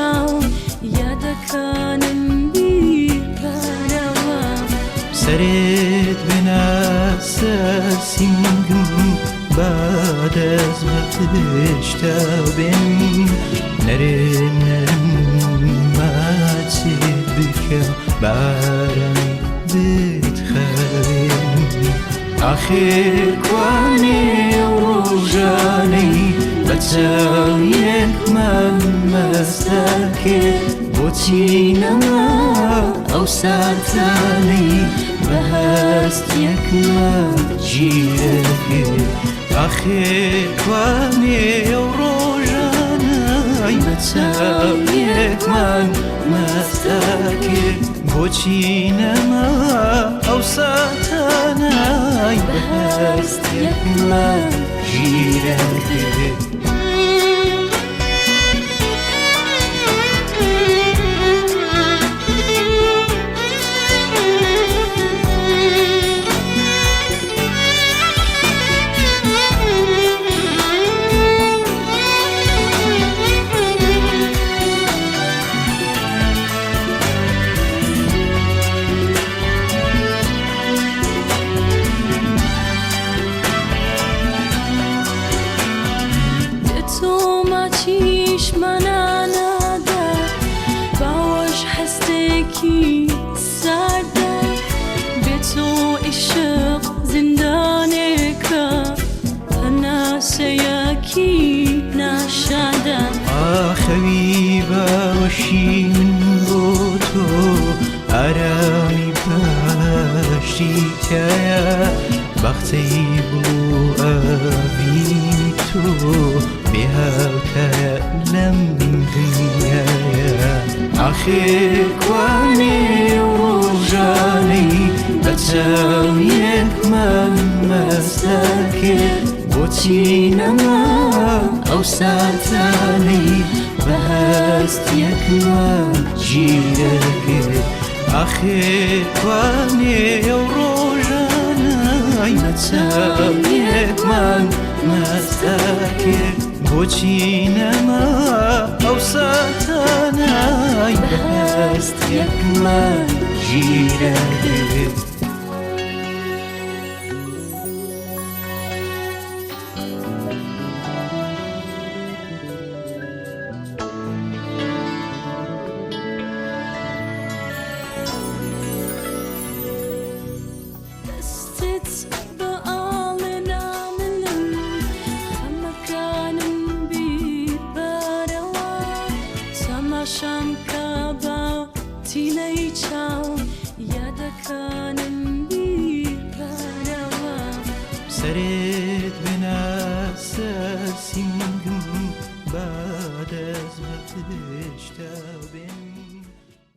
چاو یادەکانم بیربەرەوە. سەرت بێنە سەر سینگم با دەست بە پشتە بێن نەرم نەرم ماچت بکەم بارامی بتخەوێنم. ئاخر کوانێ ئەو ڕۆژانەی بە چاویەکمان مەست دەکرد؟ بۆچی نەما ئەو ساتانەی بە هەستیەکمان ژیرەکرد؟ ئاخر کوانێ ئەو ڕۆژانەی بە چاویەکمان مەست دەکرد؟ بۆچی نەما ئەو ساتانەی بە هەستیەکمان ژیرەکرد؟ تۆ ماچیشمانانادا باوەش هەستێکی ساردە بێ تۆ عیشق زیندانێکە هەناسەیەکی ناشادە. ئاخەوی باوەشی من بۆ تۆ ئارامی بەهەشتی تیایە باخچەی گوڵ و ئەڤینی تۆ بێ هاوتایە لەم دنیایە. ئاخر کوانێ ئەو ڕۆژانەی بە چاویەکمان مەست دەکرد؟ بۆچی نەما ئەو ساتانەی بە هەستیەکمان ژیرەکرد؟ ئاخر کوانێ ئەو ڕۆژانەی بە چاویەکمان مەست دەکرد؟ بۆچی نەما ئەو ساتانەی بە هەستیەکمان ژیرەکرد؟ دەستت بە ئاڵێ ناملم خەمەکانم بیربەرەوە تەماشام کە بە تینەی چاو یادەکانم بیربەرەوە. سەرت